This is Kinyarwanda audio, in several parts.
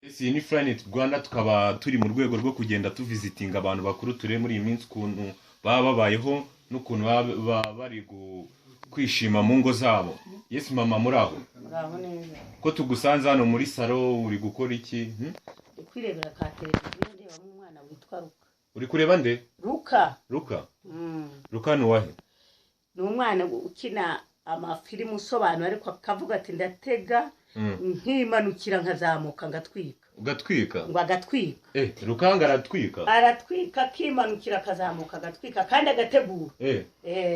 Iyi ni Flynet Rwanda, tukaba turi mu rwego rwo kugenda tuvisitinga abantu bakuru, turebe muri iyi minsi ukuntu baba babayeho n'ukuntu baba bari kwishima mu ngo zabo. Yes mama, muri aho? Muraho neza. Ko tugusanze hano muri salo, uri gukora iki? Ndi kwirebera ka televiziyo, ndebamo umwana witwa Ruka. Uri kureba nde? Ruka. Ruka? Mm. Ruka ni uwahe? Ni umwana ukina amafilimu usobanura, ariko akavuga ati: "Ndatega nkimanukira, nkazamuka, ngatwika." Ugatwika? Ngo agatwika. Eh, Rukanga aratwika? Aratwika, akimanukira, akazamuka, agatwika kandi agategura.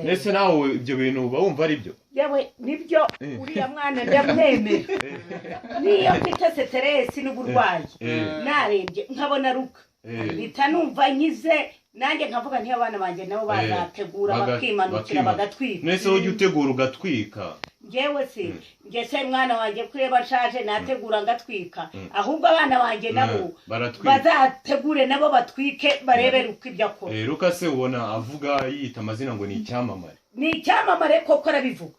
Ndetse nawe ibyo bintu uba wumva ari byo? Yewe, nibyo. Uriya mwana ndamwemera. Niyo mfite stress n'uburwayi, narembye, nkabona Ruka, mpita numva nkize. Nanjye nkavuga ntiyo abana banjye nabo bazategura bakimanukira, bagatwika. Nese ujya utegura ugatwika? Ngewe se, nge se mwana wanjye, kureba nshaje, nategura ngatwika. Ahubwo abana banjye nabo Baratwika. bazategure nabo batwike, barebe uko ibyo akora. Ruka se ubona avuga yiyita amazina ngo ni icyamamare? Ni icyamamare koko, arabivuga.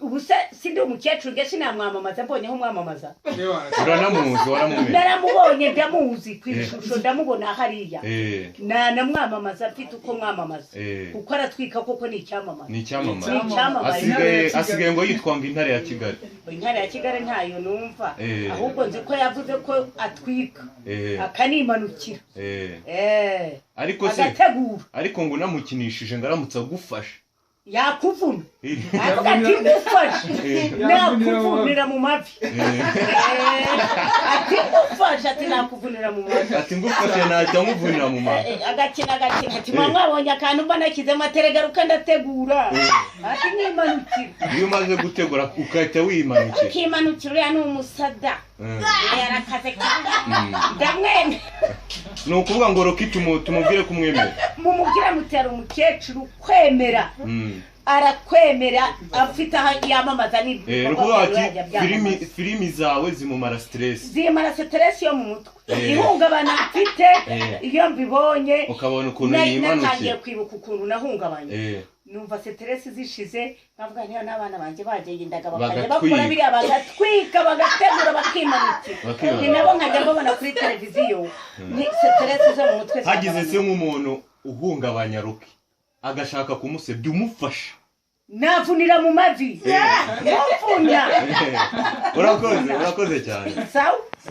Ubu se sindi umukecuru? Nge sinamwamamaza mbonyeho umwamamaza? Uranamuzi, waramumenye? Naramubonye, ndamuzi ku ishusho, ndamubona hariya. Nanamwamamaza mfite uko mwamamaza, kuko aratwika koko, ni icyamamare. Ni icyamamare. Ni icyamamare. Asigaye ngo yitwa ngo Intare ya Kigali. Intare ya Kigali ntayo numva. Ahubwo nzi ko yavuze ko atwika, akanimanukira. Ariko se Agategura. Ariko ngo unamukinishije, ngo aramutse agufashe Yakuvuna. Avuga ati: "Ngufashe, nakuvunira mu mavi." Ati: "Ngufashe," ati: "Nakuvunira mu mavi." Ati: "Ngufashe nahita nkuvunira mu mavi." Agakina, agakina, ati: "Mwa mwabonye akantu mba nashyizemo ateregaruka, ndategura," ati: "Nkimanukira." Iyo umaze gutegura ugahita wimanukira. Ukimanukira. Uriya ni umusada. Yarakaze kandi ndamwemera. Ni ukuvuga ngo Rocky tumubwire kumwemera. Mumubwire mutera umukecuru kwemera. Arakwemera, afite aho yamamaza. Ni ukuvuga ati filimi zawe zimumara stress. Zimara stress yo mu mutwe, ihungabana mfite. Iyo mbibonye, ukabona ukuntu natangiye yimanukira, kwibuka ukuntu nahungabanye, numva stress zishize, nkavuga niyo n'abana banjye bagendaga bakajya Bagatwika. bakora biriya, bagatwika, bagategura, bakimanukira. Bakimanukira. Ni nabo nkajya mbabona kuri televiziyo, ni stress zo mu mutwe Hagize se zikagabanuka. nk'umuntu uhungabanya Rocky, agashaka kumusebya, umufasha? Navunira mu mavi, mupfunya. Urakoze, urakoze cyane. Sawa.